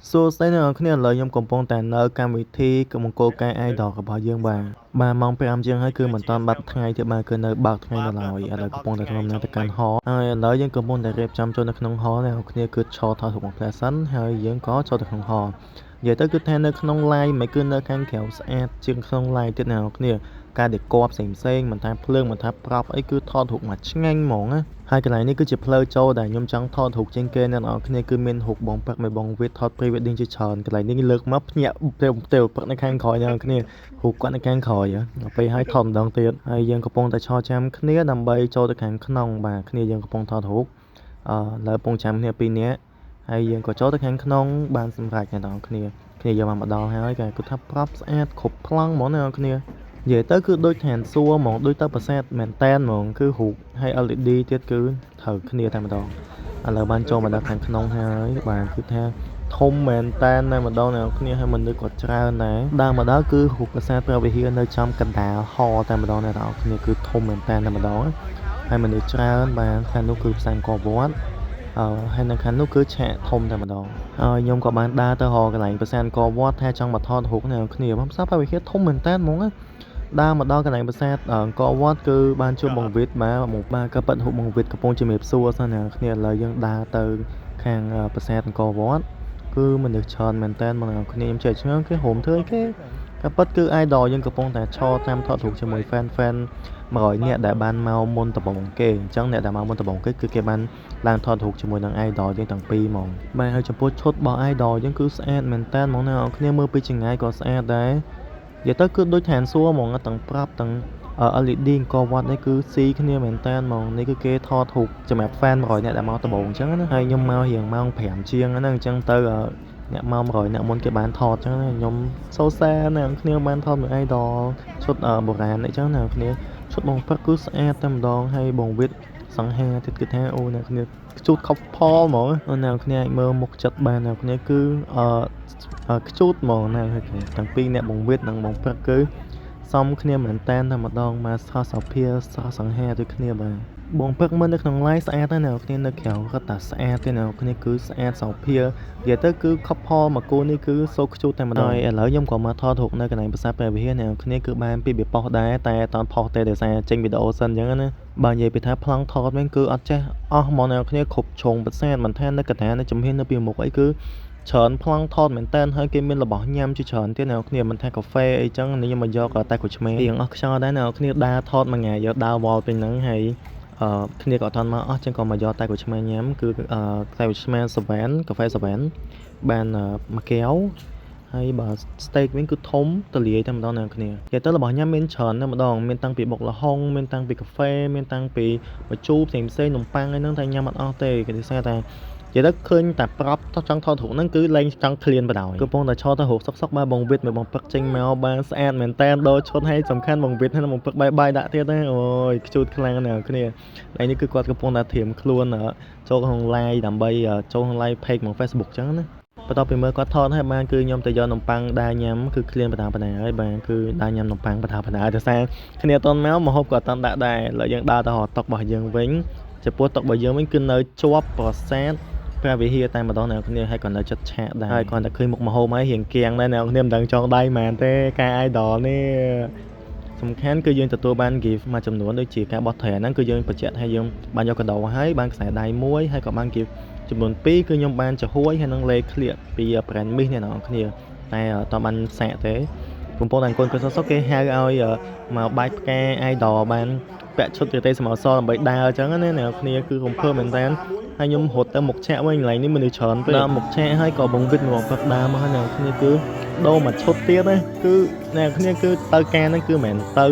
សួស្តីអ្នកនរគ្នាឥឡូវខ្ញុំកំពុងតែនៅកម្មវិធីមង្គលការ idol របស់យើងបាទបាទម៉ោង5ជាងហើយគឺមិនទាន់បាត់ថ្ងៃទេបាទគឺនៅបើកថ្ងៃនៅឡើយឥឡូវកំពុងតែធ្វើដំណើរទៅកាន់ hall ហើយឥឡូវយើងកំពុងតែរៀបចំចូលនៅក្នុង hall អ្នកនរគ្នាគឺឈរថតរូបមួយភ្លែតសិនហើយយើងក៏ចូលទៅក្នុង hall និយាយទៅគឺថានៅក្នុង live មិនគឺនៅខាងក្រៅស្អាតជាងក្នុង live ទៀតអ្នកនរគ្នាការ decor ផ្សេងផ្សេងមិនថាភ្លើងមិនថា prop អីគឺថតរូបមកឆ្ងាញ់ហ្មងណាហើយកន្លែងនេះគឺជាផ្លូវចូលដែលខ្ញុំចង់ថតរូបជាងគេអ្នកនរគ្នាគឺមានរូបបងព្រឹកមួយបងវិតថត pre wedding ជាច្រើនកន្លែងនេះលើកមកភ្ញាក់ទេវទេវព្រឹកនៅខាងក្រោយអ្នកនរគ្នារូបគាត់នៅខាងក្រោយដល់ពេលហើយថតម្ដងទៀតហើយយើងកំពុងតែឈរចាំគ្នាដើម្បីចូលទៅខាងក្នុងបាទគ្នាយើងកំពុងថតរូបអឺលើកំពុងចាំគ្នាពីរនាក់ហើយយើងក៏ចូលទៅខាងក្នុងបានសម្រេចអ្នកនរគ្នាគ្នាយើងបានមកដល់ហើយគេគាត់ថា prop ស្អាតគ្រប់ប្លង់ហ្មងអ្នកនរគ្នានិយាយទៅគឺដូចឋានសួគ៌ហ្មងដូចទៅប្រាសាទមែនតែនហ្មងគឺរូបហើយ LED ទៀតគឺត្រូវគ្នាតែម្ដងឥឡូវបានចូលមកដល់ខាងក្នុងហើយបាទគឺថាធំមែនតែនតែម្ដងអ្នកនរគ្នាហើយមនុស្សក៏ច្រើនដែរដើរមកដល់គឺរូបប្រាសាទព្រះវិហារនៅចំកណ្ដាលហតែម្ដងអ្នកនរគ្នាគឺធំមែនតែនតែម្ដងហើយមនុស្សច្រើនបាទខាងនោះគឺផ្សារអង្គរវត្តអឺហើយនៅខាងនោះគឺឆាកធំតែម្ដងហើយខ្ញុំក៏បានដើរទៅរកកន្លែងប្រាសាទអង្គរវត្តថាចង់មកថតរូបអ្នកនរគ្នាប្រាសាទព្រះវិហារធំមែនតែនហ្មងណាដើរមកដល់កន្លែងប្រាសាទអង្គរវត្តគឺបានជួបបងវិតបាទមកបាទក៏ប៉ិតរូបបងវិតកំពុងជំរាបសួរសិនអ្នកគ្នាឥឡូវយើងដើរទៅខាងប្រាសាទអង្គរវត្តគឺមនុស្សច្រើនមែនតើមកអ្នកគ្នាខ្ញុំចេះឆ្ងល់គេហូមធ្វើអីគេក៏ពិតគឺ idol យើងកំពុងតែឈរតាមថតរូបជាមួយ fan fan 100នាក់ដែលបានមកមុនដំបូងគេអញ្ចឹងអ្នកដែលមកមុនដំបូងគេគឺគេបានឡើងថតរូបជាមួយនឹង idol យើងទាំងពីរហ្មងបាទហើយចំពោះឈុតរបស់ idol យើងគឺស្អាតមែនតើហ្មងអ្នកនរគ្នាមើលពីចម្ងាយក៏ស្អាតដែរនិយាយទៅគឺដូចឋានសួគ៌ហ្មងទាំង prop ទាំង LED អង្គរវត្តនេះគឺស៊ីគ្នាមែនតើហ្មងនេះគឺគេថតរូបសម្រាប់ fan 100នាក់ដែលមកដំបូងអញ្ចឹងណាហើយខ្ញុំមករៀងម៉ោង5ជាងហ្នឹងអញ្ចឹងទៅអ្នកមក100អ្នកមុនគេបានថតអញ្ចឹងណាខ្ញុំសូសាអ្នកគ្នាបានថតមួយ idol ឈុតបុរាណអីចឹងអ្នកគ្នាឈុតបងព្រឹកគឺស្អាតតែម្ដងហើយបងវិតសង្ហាទៀតគឺថាអូអ្នកគ្នាcute couple ហ្មងអ្នកគ្នាអាចមើលមុខចិត្តបានអ្នកគ្នាគឺអឺ cute ហ្មងណាទាំងពីរអ្នកបងវិតនិងបងព្រឹកគឺសមគ្នាមែនតែនតែម្ដងមកស្រស់សោភាស្រស់សង្ហាដូចគ្នាបាទបងព្រឹកមើលនៅក្នុង live ស្អាតណាស់អ្នកគ្នានៅក្រៅគាត់តែស្អាតទេអ្នកគ្នាគឺស្អាតសោភានិយាយទៅគឺ couple មួយគូនេះគឺ so cute តែម្ដងឥឡូវខ្ញុំក៏មកថតរូបនៅកន្លែងប្រាសាទព្រះវិហារអ្នកគ្នាគឺបានពីបផុសដែរតែអត់តផុសទេដោយសារចេញវីដេអូសិនអញ្ចឹងណាបើនិយាយពីថាប្លង់ថតវិញគឺអត់ចេះអស់ហ្មងអ្នកគ្នាគ្រប់ជ្រុងប្រាសាទមិនថានៅកណ្ដាលនៅជំហាននៅពីមុខអីគឺច្រើនប្លង់ថតមែនតើហើយគេមានរបស់ញ៉ាំជាច្រើនទៀតអ្នកគ្នាមិនថាកាហ្វេអីចឹងនេះខ្ញុំមកយកតែក្រូចឆ្មារៀងអស់ខ្យល់ដែរអ្នកគ្នាដើរថតមួយថ្ងៃយកដើរវល់ពេញហ្នឹងហើយអឺគ្នាក៏អត់ទាន់មកអស់ចឹងក៏មកយកតែក្រូចឆ្មាញ៉ាំគឺតែក្រូចឆ្មា7កាហ្វេ7បានមួយកែវហើយបើ steak វិញគឺធំទលាយតែម្ដងអ្នកគ្នានិយាយទៅរបស់ញ៉ាំមានច្រើនតែម្ដងមានតាំងពីបុកល្ហុងមានតាំងពីកាហ្វេមានតាំងពីម្ជូរផ្សេងផ្សេងនំប៉័ងអីហ្នឹងតែញ៉ាំអត់អស់ទេគេថាតែនិយាយទៅឃើញតែ prop ចង់ថតរូបហ្នឹងគឺលែងចង់ឃ្លានបណ្ដោយកំពុងតែឈរទៅរូបសុកសុកបាទបងវិតមួយបងពឹកចេញមកបានស្អាតមែនតែនដូរឈុតឲ្យសំខាន់បងវិតហើយបងពឹកបាយបាយដាក់ទៀតណាអូយ cute ខ្លាំងណាស់គ្នាហើយនេះគឺគាត់កំពុងតែត្រៀមខ្លួនចូលក្នុង live ដើម្បីចូលក្នុង live page មក Facebook ចឹងណាបន្ទាប់ពីមើលគាត់ថតហើយបានគឺខ្ញុំទៅយកនំប៉័ងដើរញ៉ាំគឺឃ្លានបដាបដាហើយបាទគឺដើរញ៉ាំនំប៉័ងបដាបដាដោយសារគ្នាអត់ទាន់មកមកហូបក៏អត់ទាន់ដាក់ដែរឥឡូវយើងដើរទៅរកតុរបស់យើងវិញចំពោះតុរបស់យើងវិញគឺនៅជាប់ប្រាសាទព្រះវិហារតែម្ដងអ្នកគ្នាហើយក៏នៅចិត្តឆាកដែរហើយគ្រាន់តែឃើញមុខម្ហូបហើយរៀងគៀងដែរអ្នកគ្នាមិនដឹងចង់ដៃហ្មងទេការ idol នេះសំខាន់គឺយើងទទួលបាន gift មួយចំនួនដូចជាការបោះត្រែហ្នឹងគឺយើងបញ្ជាក់ថាយើងបានយកកាដូហើយបានខ្សែដៃមួយហើយក៏បាន gift ចំនួន2គឺខ្ញុំបានចំហួយហើយនឹងលេខក្លៀកពី brand Miss អ្នកនរគ្នាតែអត់បានសាកទេកំពុងតែអង្គុយសុកសុកគេហៅឲ្យមកបាច់ផ្កា idol បានពាក់ឈុតរាត្រីសមោសរដើម្បីដើរអញ្ចឹងណាអ្នកគ្នាគឺរំភើបមែនតើហើយខ្ញុំរត់ទៅមុខឆាកវិញកន្លែងនេះមនុស្សច្រើនពេកដល់មុខឆាកហើយក៏បងវិតមកពឹកដើមមកហើយអ្នកគ្នាគឺដូរមកឈុតទៀតណាគឺអ្នកគ្នាគឺទៅការហ្នឹងគឺមិនមែនទៅ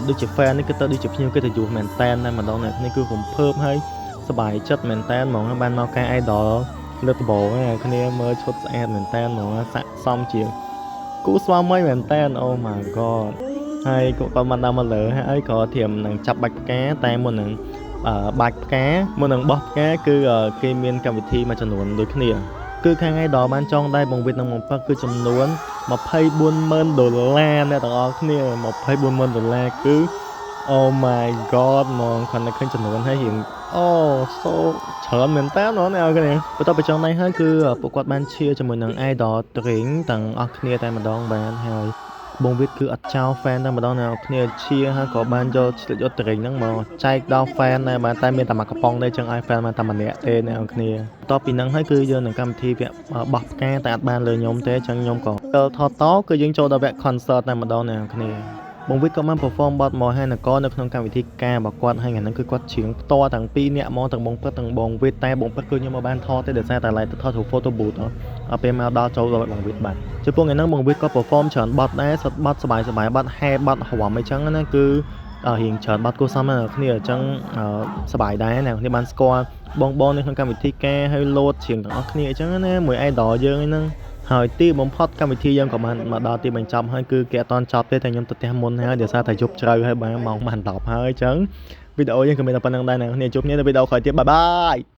ដូចជា fan នេះគឺទៅដូចជាភ្ញៀវកិត្តិយសមែនតែនតែម្ដងអ្នកគ្នាគឺរំភើបហើយសប្បាយចិត្តមែនតែនហ្មងបានមកការ idol លើកដំបូងហ្នឹងគ្នាមើលឈុតស្អាតមែនតែនហ្មងស័កសមជាងគូស្វាមីមែនតែន Oh my god ហើយក៏គាត់បានដើរមកលើហើយក៏ត្រៀមនឹងចាប់បាច់ផ្កាតែមុននឹងបាច់ផ្កាមុននឹងបោះផ្កាគឺគេមានកម្មវិធីមួយចំនួនដូចគ្នាគឺខាង idol បានចងដៃបងវិតនិងបងពឹកគឺចំនួន240,000ដុល្លារអ្នកទាំងអស់គ្នា240,000ដុល្លារគឺ Oh my god ហ្មងគ្រាន់តែឃើញចំនួនហើយរៀងអូ so ច្រើនមែនតើណអ្នកគ្នាបន្ទាប់ពីចុងដៃហើយគឺពួកគាត់បាន cheer ជាមួយនឹង idol drink ទាំងអស់គ្នាតែម្ដងបានហើយបងវិតគឺអត់ចោល fan តែម្ដងអ្នកគ្នា cheer ហើយក៏បានយកឆ្លៀតយក drink ហ្នឹងមកចែកដល់ fan ដែរបាទតែមានតែមួយកំប៉ុងទេចឹងឲ្យ fan មកតែម្នាក់ទេអ្នកគ្នាបន្ទាប់ពីហ្នឹងហើយគឺយើងនឹងកម្មវិធីវគ្គបោះផ្កាតែអត់បានលើខ្ញុំទេចឹងខ្ញុំក៏ទៅថតតគឺយើងចូលដល់វគ្គ concert តែម្ដងអ្នកគ្នាបងវិតក៏បាន perform បទមហានគរនៅក្នុងកម្មវិធីការរបស់គាត់ហើយថ្ងៃហ្នឹងគឺគាត់ច្រៀងផ្ទាល់ទាំងពីរនាក់មកទាំងបងព្រឹកទាំងបងវិតតែបងព្រឹកគឺខ្ញុំមកបានថតទេដោយសារតែឡៃទៅថតរូប photo booth អត់ពេលមកដល់ចូលដល់បងវិតបាត់ចំពោះថ្ងៃហ្នឹងបងវិតក៏ perform ច្រើនបទដែរសុទ្ធបទសប្បាយសប្បាយបទហែបទរំអីចឹងណាគឺរៀងច្រើនបទគួរសមណាស់គ្នាអញ្ចឹងសប្បាយដែរអ្នកគ្នាបានស្គាល់បងបងនៅក្នុងកម្មវិធីការហើយលោតច្រៀងទាំងអស់គ្នាអញ្ចឹងណាមួយ idol យើងហ្នឹងហើយទីបំផុតកម្មវិធីយើងក៏បានមកដល់ទីបញ្ចប់ហើយគឺគេអត់តន់ចប់ទេតែខ្ញុំទៅផ្ទះមុនហើយដោយសារតែយប់ជ្រៅហើយបានម៉ោងបាន10ហើយអញ្ចឹងវីដេអូយើងក៏មានតែប៉ុណ្្នឹងដែរអ្នកគ្នាជួបគ្នានៅវីដេអូក្រោយទៀត bye bye.